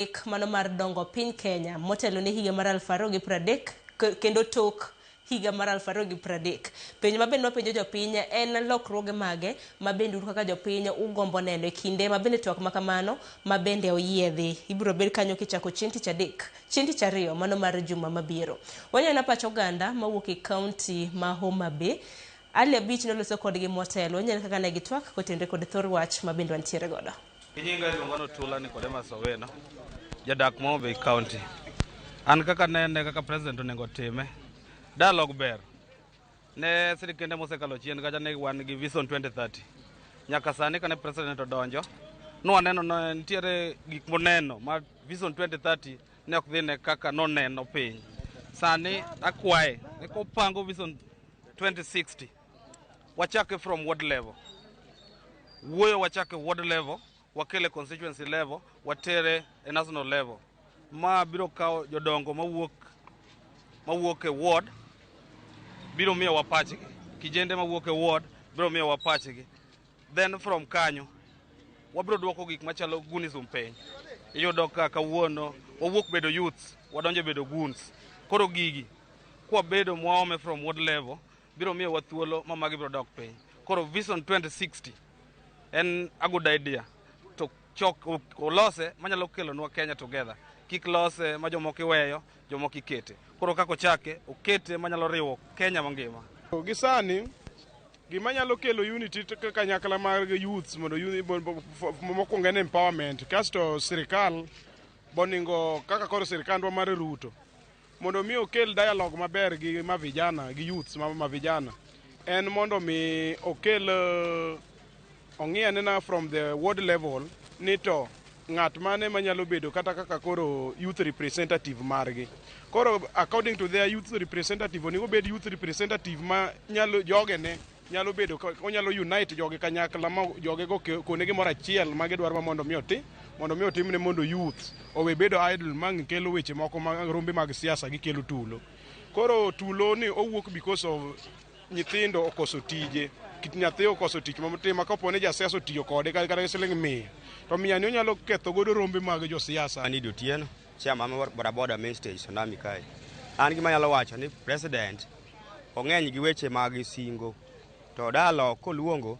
Ik mano mar dongo piny Kenya motelo ne higa mar 2030 kendo tok higa mar 2030. Penjo ma bende wapenjo jopiny en lokruoge mage ma bende un kaka jopiny ugombo neno e kinde ma bende twak ma kamano ma bende oyiedhi. Ibiro bed kanyo kichako chieng' tich adek, chieng' tich ariyo mano mar juma mabiro. Waneno pach oganda mawuok e kaunti ma Homa Bay. Ali Abich noloso kodgi motelo. Waneno kaka ne gitwak kotenore kod thor wach ma bende wantiere godo. Nyinga iluongo ni Otula Nicodemus Owino, jadak ma Homa Bay County. An kaka nene kaka president onego time, dialogue ber. Ne sirikende mosekalo chien kacha ne wan gi Vision 2030. Nyaka sani kane president odonjo, nwaneno ne nitiere gik moneno ma Vision 2030 ne ok dhine kaka noneno piny. Sani akwaye ni kopango Vision 2060, wachake from ward level. Wuoyo wachake ward level, wakele constituency level, watere e national level. Ma biro kawo jodongo mawuok e ward biro miyowa pachgi. Kijende mawuok e ward biro miyowa pachgi. Then from kanyo wabiro duoko gik machalo goonism piny. Iyudo ka kawuono wawuok bedo youths, wadonjo bedo goons. Koro gigi kwabedo mwaome from ward level biro miyowa thuolo ma magi biro dok piny. Koro Vision 2060 en a good idea to chok olose manyalo kelonwa Kenya together. Kik lose ma jomoko iweyo, jomoko ikete. Koro kaka ochake, okete manyalo riwo Kenya mangima. Gi sani gima nyalo kelo unity kanyakla mag youths mondo mokwongo en empowerment, kasto sirikal boningo kaka koro sirikandwa mar Ruto mondo mi okel dialogue maber gi ma vijana gi youths ma vijana en mondo mi okel ong'i anena from the ward level ni to ng'at mane manyalo bedo kata kaka koro youth representative margi. Koro according to their youth representative, onego bed youth representative ma nyalo jogene nyalo bedo onyalo unite joge kanyakla ma joge go kone gimoro achiel ma gidwaro ma mondo mi oti mondo mi otimne mondo youth owe bedo idle ma kelo weche moko mag rombe mag siasa gikelo tulo. Koro tulo ni owuok because of nyithindo okoso tije. Kit nyathi okoso tich mamotimo kapo ni jasiasa otiyo kode kata gi siling 100 to 100 ni onyalo ketho godo rombe mag josiasa. An Idi Otieno, chairman mar bodaboda main stage Tsunami kae. An gima anyalo wacho ni president ong'eny gi weche mag singo. To dialogue koluongo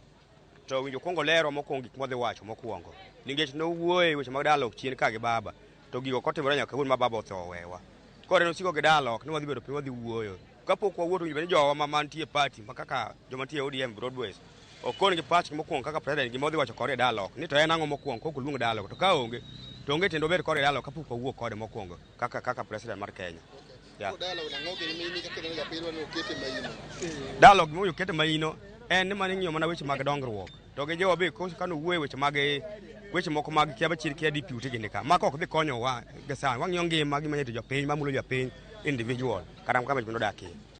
to winjo kuongo lero mokwongo gik modhi wacho mokwongo. Nikech nowuoye weche mag dialogue chien ka gi baba to gigo ok otimore nyaka kawuono ma baba otho owewa. Koro en osiko gi dialogue ni wadhi bedo piny wadhi wuoyo. Kapok wawuoyo to winjo bed ni jowa ma mantie e party ma kaka joma nitie e ODM Broad Base okon gi pachgi mokwongo kaka president gima odhi wacho kode e dialogue ni to en ang'o mokwongo kok oluong dialogue to ka onge to onge tiende obed kode e dialogue kapok wawuok kode mokwongo kaka president mar Kenya. Yeah. Dialogue gimomiyo okete maino en ni mana ing'iyo mana weche mag dongruok to gi jowa be kano wuoyo weche mag weche moko mag kia bachir kia deputy gini ka mako ok dhi konyowa gi sani wang'iyo ngima gima nyato jopiny mamulo jopiny individual kata kama ji odakie.